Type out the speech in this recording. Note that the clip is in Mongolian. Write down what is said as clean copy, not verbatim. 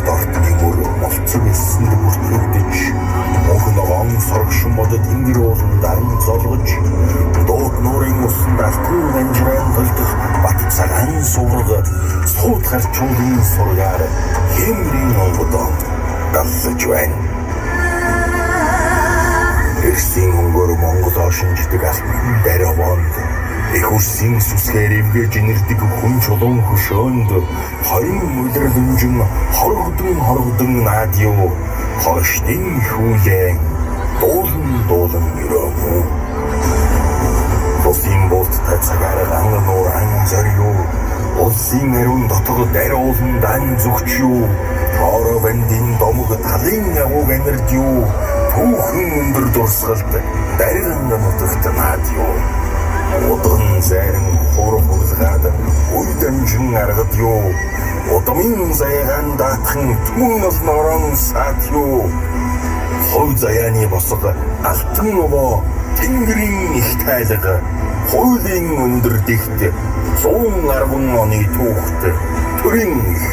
Мод ортны мөр молцог эссэнд бүртгэгдэж, мөнх ногоон сорогшин модод тэнгэр ууланд ан золгож, дуут нуурын усанд алтан ганжиран толдох бат цагаан сувраг сууд харчуулын сургаар хэмрийн онгодон даллаж байна. Эрсийн өнгөөр Монгол шинждэг алтан даривонд эх үрсийн сүсгээр эвгэж инэрдэг хүн чулуун хөшөөнд 20 улирлэнжин хорогдон хорогдон наад юу хойштын хүүлэн дуулан дуулан өрөөнүү. Тусын болттой цагаар ган нуур ан зориу, улсын ариун дотог дариулан дан зүгч юу, тоороо бандын домог талын агууг анирд юу, түүхэн өндөр дурсгалд дариган нутагт наад юу, удган зайран хур хулгаад үе дамжин аргад юу, удмын заягаан даатхан түмэн олнорон саат юу, хувь заяаны босго алтан овоо тэнгэрийн их тайлга хуулийн өндөр дэгт 110 оны түүхт төрийн их